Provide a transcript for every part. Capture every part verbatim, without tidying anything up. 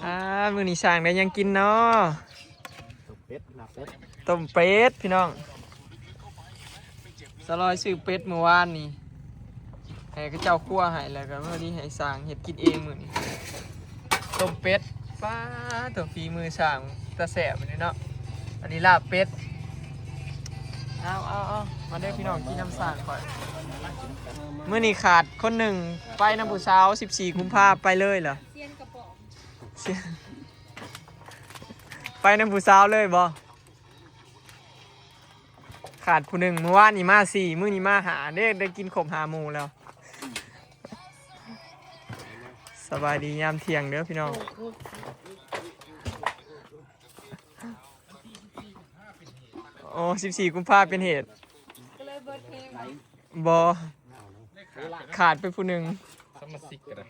อ่า มื้อนี้สร้างได้หยังกินเนาะ ต้มเป็ด ลาบเป็ด ต้มเป็ดพี่น้อง สลอยซื้อเป็ดเมื่อวานนี้ ให้เขาเจ้าคั่วให้ แล้วก็มื้อนี้ให้สร้างเฮ็ดกินเองมื้อนี้ ต้มเป็ด ป๊าด ตัวฝีมือสร้าง ตาแซ่บเลยเนาะ อันนี้ลาบเป็ด เอาเอาเอา มาเด้อพี่น้อง กินน้ำสร้างก่อน มื้อนี้ขาดคนหนึ่ง ไปนำผู้สาว สิบสี่กุมภาไปเลยเหรอ เซียนกระป๋อง ไปนำผู้สาวเลยบ่ ขาดผู้หนึ่ง มื้อวานนี้มาสี่ มื้อนี้มาห้า เด้ ได้กินครบห้าหมู่แล้ว สบายดียามเที่ยงเด้อพี่น้อง โอ้ สิบสี่กุมภาเป็นเหตุ ก็เลยเบิดเพลง บ่ ขาดไปผู้หนึ่ง สมาชิกก็ได้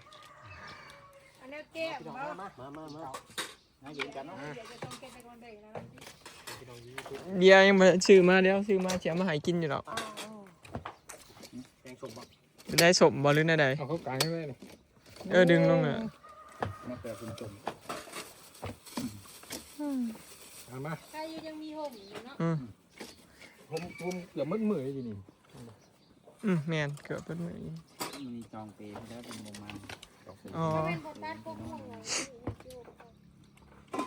อันนี้แก้มบ่ มามามา เดี๋ยวจะต้องแก้ไปก่อนเบรกนะ เดี๋ยวยังบ่ซื้อมา เดี๋ยวซื้อมาสิเอามาให้กินอยู่ดอก อ๋อ แกงส้มบ่ เป็นได้ส้มบ่หรือแนวใด เอาเข้ากลางให้แม่นี่ เออ ดึงลงน่ะ มาแต่ส้มๆ เอามา ใครอยู่ยังมีห่มอยู่เนาะ อืม ผม ผมเกือบมืดมืดอยู่นี่ อืม แม่น เกือบเบิดมื้ออยู่ มันมีจองเปรย์แล้วเป็นโมมา อ๋อ มันเป็นโฟกัสพวกห่วงเลย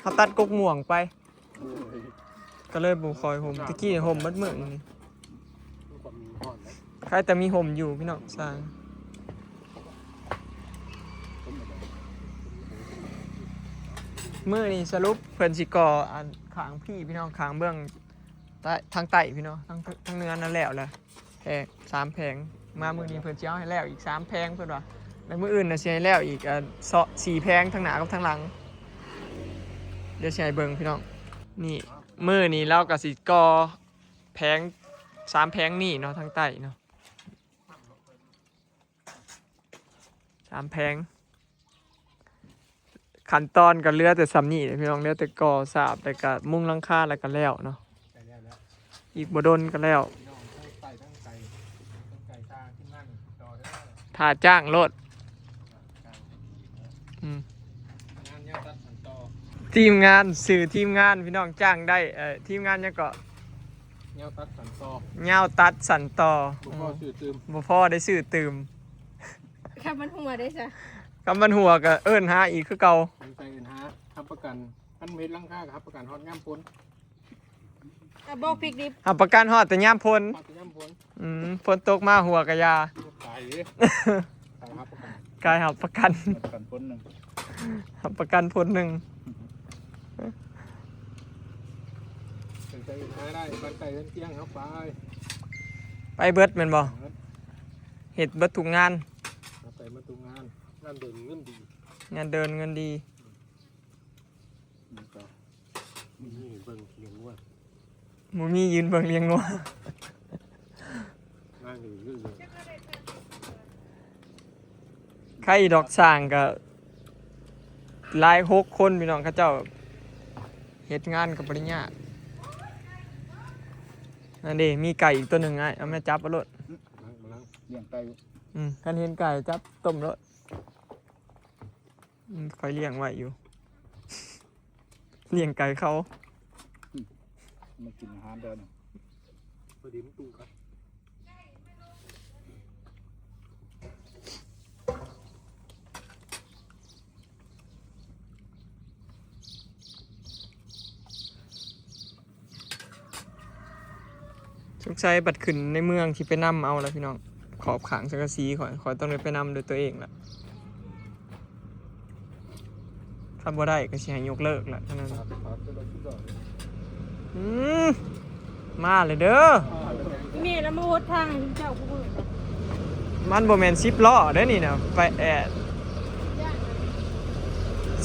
เขาตัดกกม่วงไป ก็เลยบ่ค่อยห่ม ตะกี้ห่มเบิดมื้อนี่ ใครแต่มีห่มอยู่พี่น้องสร้าง มื้อนี้สรุปเพิ่นสิก่ออันข้างพี่พี่น้อง ข้างเบื้องใต้ ทางใต้พี่น้อง ทาง ทางเหนือนั่นแล้วแหละ แผง สามแผง มามื้อนี้เพิ่นสิเอาให้แล้วอีกสามแผงเพิ่นว่า แล้วมื้ออื่นน่ะสิให้แล้วอีก อ่า สอง สี่แผงทางหน้ากับทางหลัง เดี๋ยวสิให้เบิ่งพี่น้อง นี่ มื้อนี้เราก็สิก่อแผง สามแผงนี่เนาะ ทางใต้เนาะ สามแผง ขั้นตอนก็เหลือแต่ส่ำนี้แหละพี่น้อง เหลือแต่ก่อสาบ แล้วก็มุงหลังคา แล้วก็แล้วเนาะ อีกบ่ดนก็แล้ว พี่น้องทั้งไก่ทั้งไก่ ทั้งไก่ตาขึ้นนั่งต่อเด้อ ถ้าจ้างโลด อืม งานยาวตัดสันต่อ ทีมงาน ชื่อทีมงานพี่น้องจ้างได้ เอ่อ ทีมงานหยังเกาะ ยาวตัดสันต่อ ยาวตัดสันต่อ บ่พอซื้อตื่ม บ่พอได้ซื้อตื่ม คันมันหัวได้ซะ คันมันหัวก็เอิ้นหาอีกคือเก่า มันใส่เอิ้นหา รับประกัน คันเฮ็ดหลังคาก็รับประกันฮอดยามฝน อ่ะ บอกพริกดิบ รับประกันฮอดแต่ยามฝน ฮอดแต่ยามฝน อืม ฝนตกมาหัวกะยา ตายเด้ ตายรับประกัน กายรับประกัน รับประกันฝนหนึ่ง รับประกันฝนหนึ่ง ถึงจะหาได้ บ้านไกลเรือนเคียงครับ ไป ไปเบิดแม่นบ่ เบิด เฮ็ดเบิดทุกงาน ไปเบิดทุกงาน งานเดินเงินดี งานเดินเงินดี นี่ก็ นี่เบิ่งเลี้ยงวัว บ่มียืนเบิ่งเลี้ยงงัว งานอยู่เรื่อยๆ ใครดอกสร้างก็หลายหกคนพี่น้อง เขาเจ้าเฮ็ดงานก็บ่ได้ยาก นั่นเด้ มีไก่อีกตัวหนึ่ง อ้าย เอามาจับเอาโลด กำลัง กำลังเลี้ยงไก่อยู่ อืม คันเห็นไก่จับต้มโลด อืม ข้อยเลี้ยงไว้อยู่ เลี้ยงไก่เขา อืม มากินอาหารเดิน พอดีมันตู้ครับ สงสัยบัดขึ้นในเมืองสิไปนำเอาแล้วพี่น้อง ขอบข้างสังกะสีข้อย ข้อยต้องได้ไปนำด้วยตัวเองละ ถ้าบ่ได้ก็สิให้ยกเลิกละเท่านั้น อืม มาเลยเด้อ แม่แล้วมาหดทางให้เจ้ากูเบิ่ง มันบ่แม่นสิบล้อเด้อนี่นะ ไปแอด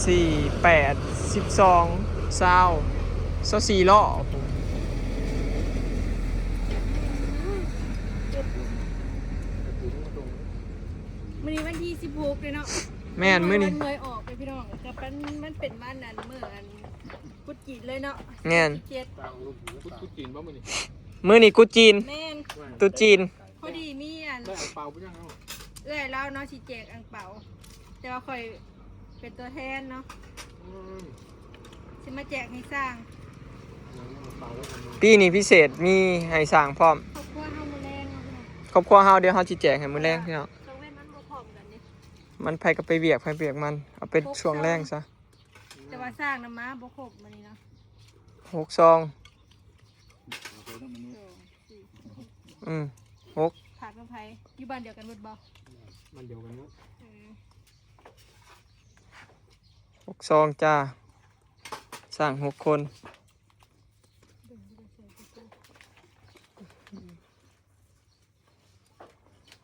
สี่ แปด สิบสอง ซาว ซาวสี่ล้อ มื้อนี้วันที่สิบหกเลยเนาะ แม่น มื้อนี้ วันหวยออกเลยพี่น้อง ก็เป็น มันเป็นวันนั้นมื้ออัน กุดจีนเลยเนาะ แม่น สิบเจ็ด กุด กุดจีนบ่มื้อนี้ มื้อนี้กุดจีน แม่น ตุ๊จีน พอดีมีอัน ได้อ่างเปาไปยังเอา เอื้อยลาวเนาะสิแจกอ่างเปา แต่ว่าข้อยเป็นตัวแทนเนาะ สิมาแจกให้สร้าง ปีนี้พิเศษมีให้สร้างพร้อม ครอบครัวเฮามื้อแลงเนาะพี่น้อง ครอบครัวเฮาเดี๋ยวเฮาสิแจกให้มื้อแลงพี่น้อง ตะเวนมันบ่พร้อมกันนี่ มันไผก็ไปเวียกไผเวียกมัน เอาเป็นช่วงแลงซะ แต่ว่าสร้างนำมาบ่ครบมื้อนี้เนาะ หกซอง สอง สี่ อืม หก ผักกับไผ อยู่บ้านเดียวกันหมดบ่ บ้านเดียวกันเนาะ เออ หกซองจ้า สร้างหกคน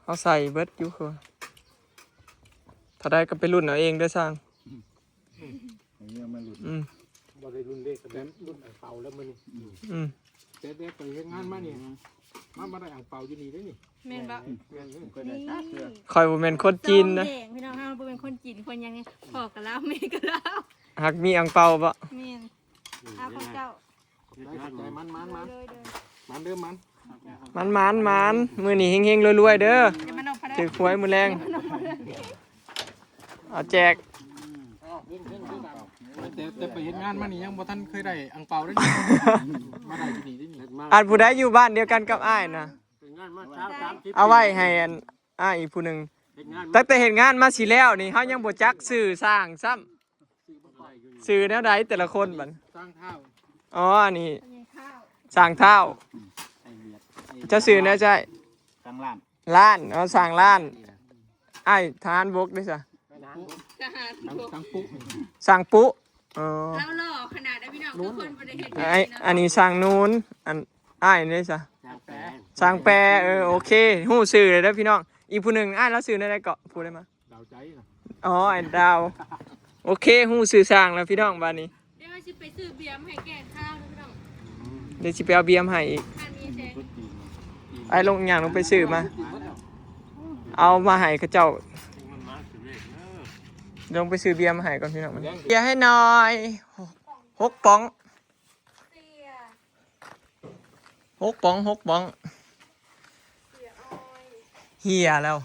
เอาใส่เบิดอยู่คือ ถ้าได้ก็ไปรุ่นเอาเองเด้อสร้าง อันนี้ยังไม่หลุด อืม บ่ได้รุ่นเลขกันแล้ว รุ่นอ่างเปาแล้วมื้อนี้ อืม แต่แต่ไปเฮ็ดงานมานี่ มาบ่ได้อ่างเปาอยู่นี่เด้นี่ แม่นบ่ แม่นเด้ ก็ได้จักเทื่อ นี่ ข่อยบ่แม่นคนจีนนะ ซองแดงพี่น้อง เฮาบ่เป็นคนจีน คนหยัง พ่อก็ลาว แม่ก็ลาว หากมีอ่างเปาบ่ แม่น เอาของเจ้า ขอบใจ ขอบใจ มัน มัน มัน เลย เลย มันเด้อ มัน มัน มัน มัน มื้อนี้เฮงๆ รวยๆ เด้อ อย่ามานอกพะเด้อ ถืกหวยมื้อแลง เอาแจก แต่ แต่ไปเฮ็ดงานมานี่ยังบ่ทันเคยได้อ่างเปาเด้นี่ มาได้ที่นี่เด้นี่ อันผู้ใดอยู่บ้านเดียวกันกับอ้ายนะ เฮ็ดงานมาเช้าสามสิบ เอาไว้ให้อันอ้ายอีกผู้หนึ่ง เฮ็ดงานมา ตั้งแต่เฮ็ดงานมาสิแล้วนี่ เฮายังบ่จักชื่อสร้างซ้ำ ชื่อแนวใดแต่ละคนบัด สร้างเท้า อ๋อ อันนี้ อันนี้ข้าว สร้างเท้า ไอ้เวียด ไอ้ เจ้าชื่อแนวใด สร้างล้าน ล้าน อ๋อ สร้างล้าน นี่ล่ะ อ้ายทหารบกเด้ซะ ทหารบก ทหารบก สร้างปุ๊ สร้างปุ๊ อ๋อ ลาวหล่อขนาดนั้นพี่น้อง ทุกคนบ่ได้เห็น ไอ้ อันนี้สร้างนูน อัน อ้ายเด้ซะ สร้างแป สร้างแป เออ โอเค ฮู้ชื่อเลยเด้อพี่น้อง อีกผู้หนึ่ง อ้ายลาวชื่อแนวใดเกาะ พูดได้มา ดาวใจนะ อ๋อ ไอ้ดาว โอเค ฮู้ชื่อสร้างแล้วพี่น้อง บัดนี้ เดี๋ยวสิไปซื้อเบียร์มาให้แก้คาวนะพี่น้อง เดี๋ยวสิไปเอาเบียร์มาให้อีก อันนี้แซง ไอ้ลงย่างลงไปซื้อมา เอามาให้เขาเจ้า ลงไปซื้อเบียร์มาให้ก่อนพี่น้อง เบียร์ให้หน่อย หกป๋อง เสีย หกป๋อง หกป๋อง เสียออย เหี่ยแล้ว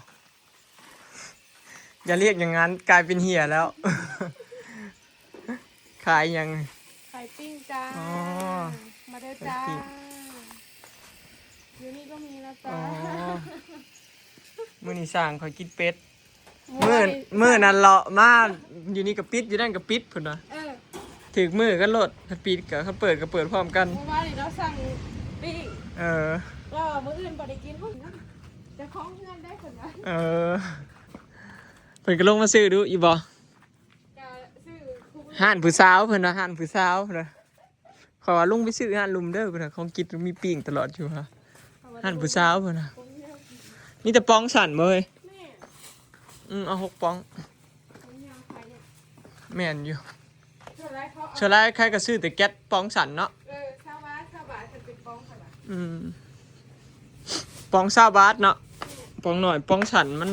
อย่าเรียกอย่างนั้น กลายเป็นเหี่ยแล้ว ขายหยัง ขายปิ้งจ้า อ๋อ มาเด้อจ้า ขายปิ้ง อยู่นี่ก็มีนะจ๊ะ อ๋อ มื้อนี้สร้างข้อยกินเป็ด มื้อ มื้อนั้นเลาะมา อยู่นี่ก็ปิด อยู่นั่นก็ปิดพุ้นนะ เออ ถืกมื้อกันโลด คันปิดก็ คันเปิดก็เปิดพร้อมกัน เมื่อวานนี้เราสั่งปิ้ง เออ แล้วมื้ออื่นบ่ได้กินพุ้นนะ เจ้าของเฮือนได้พุ้นนะ เออ เพิ่นก็ลงมาซื้อดูอีบ่ ก็ซื้อคู่มื้อ ฮ้านผู้สาวเพิ่นว่า ฮ้านผู้สาวเพิ่นว่า ข้อยว่าลุงไปซื้อฮ้านลุมเด้อเพิ่นน่ะ ของกินมีปิ้งตลอดอยู่ฮะ ฮ้านผู้สาวเพิ่นน่ะ มีแต่ป๋องสั่นบ่เฮ้ย แม่ อืม เอาหกป๋อง แม่นอยู่ ส่วนหลายเขาเอา ส่วนหลายใครก็ซื้อแต่แก๊สป๋องสั่นเนาะ เออ ซาวบาท ซาวบาท เพิ่นเป็นป๋องเท่าไหร่ อืม ป๋องซาวบาทเนาะ ป๋องน้อย ป๋องสั่นมัน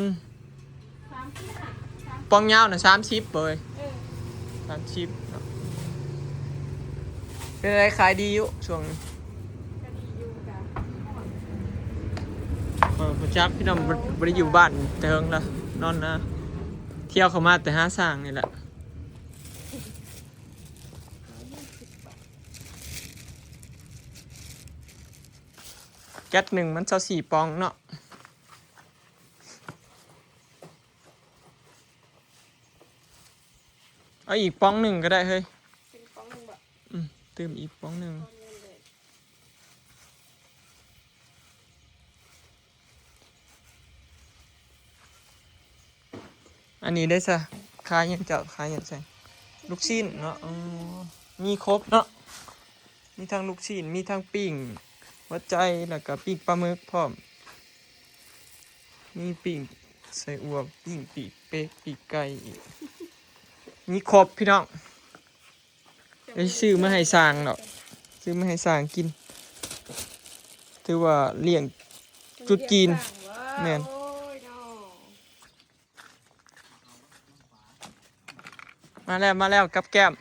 สามสิบห้า ป๋องยาวน่ะ สามสิบเว้ย เออ สามสิบเนาะ เป็นอะไรขายดีอยู่ช่วงนี้ ก็ดีอยู่จ้ะ เออ บ่จักพี่น้อง บ่ บ่ได้อยู่บ้านแต่เฮิงละ นอนนะ เที่ยวเข้ามาแต่หาสร้างนี่แหละ แก๊สหนึ่งมันซาวสี่ป๋องเนาะ เอาอีกป๋องหนึ่งก็ได้เฮ้ย เป็นป๋องหนึ่งบ่ อืม ตื่มอีกป๋องหนึ่ง อันนี้ได้ซะ ขายหยังเจ้า ขายหยังใส่ ลูกชิ้นเนาะ อ๋อ มีครบเนาะ มีทั้งลูกชิ้น มีทั้งปิ้งหัวใจ แล้วก็ปิ้งปลาหมึกพร้อม มีปิ้งไส้อั่ว ปิ้งปีกเป็ด ปีกไก่อีก มีครบพี่น้อง ไอ้ซื้อมาให้สร้างดอก ซื้อมาให้สร้างกิน ถือว่าเลี้ยงจุดจีน แม่น โอ้ยเนาะ มาแล้ว มาแล้วกับแก้ม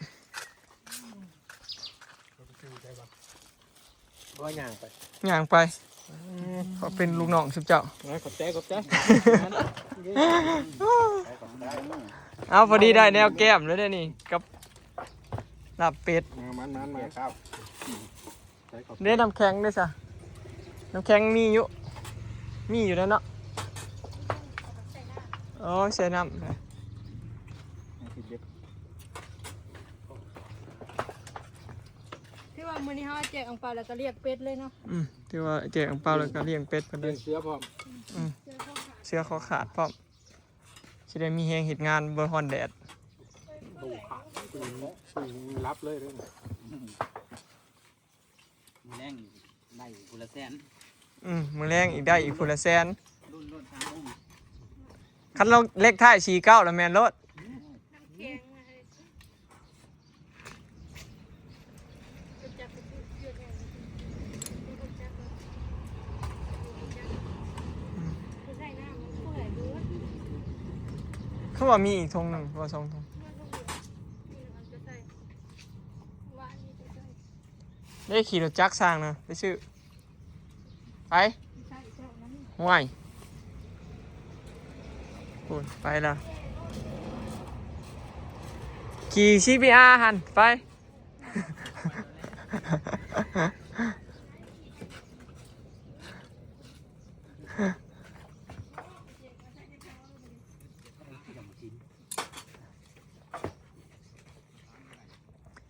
บ่ย่างไป ย่างไป อืม เขาเป็นลูกน้องสุดเจ้า ขอบใจ ขอบใจ เอาพอดีได้แนวแก้มแล้วเด้อนี่ กับ ลาบเป็ด เออมันมันมัน ข้าวใช้ขอบ เด้น้ำแข็งเด้ซะ น้ำแข็งมีอยู่ มีอยู่แล้วเนาะ อ๋อใส่น้ำนะ สิบเอ็ด ที่ว่ามื้อนี้เฮาแจกอังเปาแล้วก็เรียกเป็ดเลยเนาะ อืมถือว่าแจกอังเปาแล้วก็เลี้ยงเป็ดไปเล เลี้ย ย งเสือพร้อม อืมเสื้อคอขาดพร้อมสิได้มีแฮงเฮ็ดงานบ่ฮ้อนแดด ดูขาดตื่นตื่นรับเลยเด้อ แรงได้คนละแสน อืมมื้อแรงอีกได้อีกพุนละแสน รุ่นรุ่นทางอุ้ม คันเราเลขท้ายสี่เก้าแล้วแม่นโลด น้ำแข็งอะไรจักรจักรจักร เขาว่ามีอีกทงหนึ่งว่าสองทง ได้ขี่รถจักรสร้างนะไปซื้อ ไปห่วยโอ้ยไปแล้ว ขี่ ซี บี อาร์ หันไป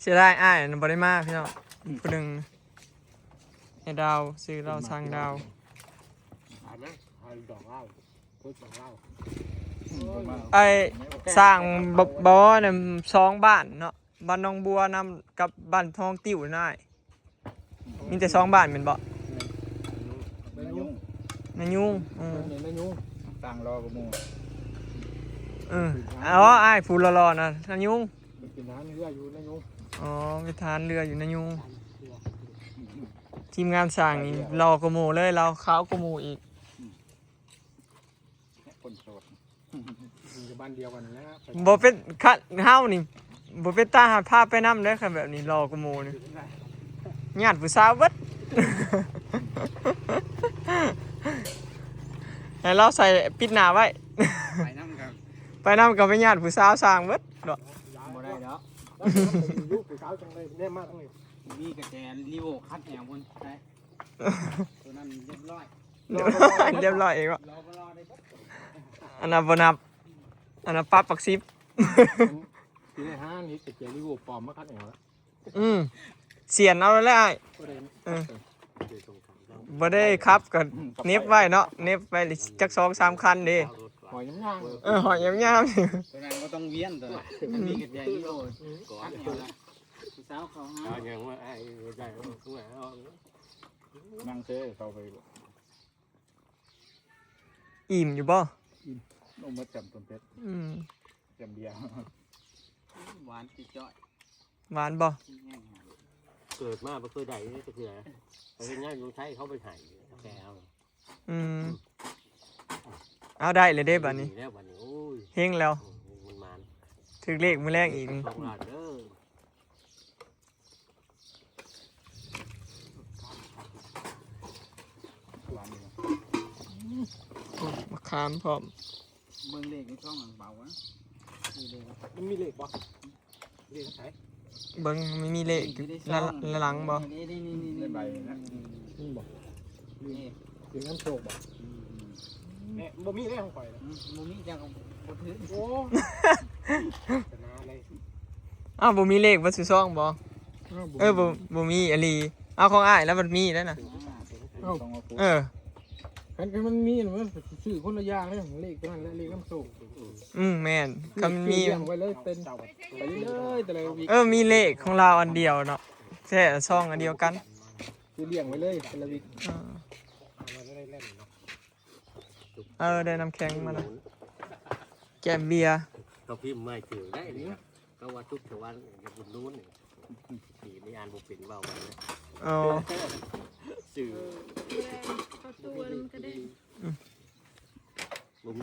เสียดายอ้ายอันนั้นบ่ได้มาพี่น้องผู้หนึ่งให้ดาวซื้อเหล้าสั่งดาว หายไหมหายดอกเหล้าพุทธดอกเหล้า ไอ้สร้างบ่บ่นั่นสองบ้านเนาะบ้านหนองบัวนำกับบ้านทองติ้วน้อยมีแต่สองบ้านแม่นบ่ นายุง นายุงอืม เป็นนายุง ตั้งรอกระมู เอออ๋ออ้ายผู้หล่อๆนะนายุง เป็นทหารเรืออยู่นายุง อ๋อไปทหารเรืออยู่นายุงทีมงานสร้างนี่หล่อกว่าหมู่เลยเราขาวกว่าหมู่อีก คนโสด อยู่บ้านเดียวกันแล้ว บ่เป็นคันเฮานี่บ่เป็นตาหาพาไปนำเด้อคันแบบนี้หล่อกว่าหมู่นี่ญาติผู้สาวเบิด ให้เราใส่ปิดหน้าไว้ ไปนั่งกัน ไปนำก็ไปญาติผู้สาวสร้างเบิดเนาะ บ่ได้เนาะ ลูกผู้สาวจังเลยแน่มากเลย มีกระแจรีโวคัดแหงบนไปตัวนั้นเรียบร้อย เรียบร้อยเองวะ รอก็รอได้ อันนั้นบ่นับอันนั้นปรับปักสิบ ทีในห้างนี้จะเจอริโวปลอมมาคัดแอลแล้ว อืมเสียนเอาแล้วอ้าย ก็ได้ เออบ่ได้ครับก็เน็บไว้เนาะเน็บไว้จักสองสามคันเด้ หอยยำยาง เออหอยยามๆอยู่ ตัวนั้นก็ต้องเวียนตัวนั้นมันมีกระแจรีโวคัดแหงละผู้สาวเขาหา เอาอย่างว่าไอ้ได้เอาตัวเอา นั่งเซ่เขาไป อิ่มอยู่บ่ ลงมาจำต้นเพชร อืม จำเบียร์ หวานจิจ่อย หวานบ่ ที่แห้งหาย เกิดมาไม่เคยได้นี่ก็คืออะไรเขาเป็นญาติลุงไทยเขาไปถ่ายกาแฟเอา อืมเอาได้เลยเด้บัดนี้ แล้วบัดนี้โอ้ย เฮงแล้ว มันมัน ถือเลขมื้อแรกอีก สองล้านเด้อ หวานเลย มะขามพร้อม เบิ่งเลขในช่องอังเปาอะ มันมีเลขปะเลขใคร เบิ่งไม่มีเลขหน้าหลังบ่ นี่นี่นี่นี่ ในใบนะนี่บอก นี่ เลขน้ำโชคบอกเนี่ยบ่มีเลขของข่อยนะ อืมบ่มีจังบ่ถือ โอ้ชนะเลย อ้าวบ่มีเลขบ่ซื้อซองบ่เออบ่บ่มีอีหลีเอาของอ้ายแล้วมันมีแล้วนะ เอ้า เออ คันคันมันมีมันซื้อคนละอย่างเลยเลขตัวนั้นและเลขน้ำโชค อืมแม่นคันมันมี ซื้อเลี้ยงไว้เลยเป็นไปเรื่อยๆแต่ละวิก เออมีเลขของเราอันเดียวเนาะแท้ซองอันเดียวกัน ซื้อเลี้ยงไว้เลยแต่ละวิก อ่าเออได้น้ำแข็งมานะแกมเบียร์ เขาพิมพ์ไม่ถือได้เลยครับเขาว่าทุกชาวบ้านอย่าบุญนู้นเนี่ยสีไม่อ่านบุเป็นเบาไปเลย อ๋อ สื่อ ประตูมันก็ได้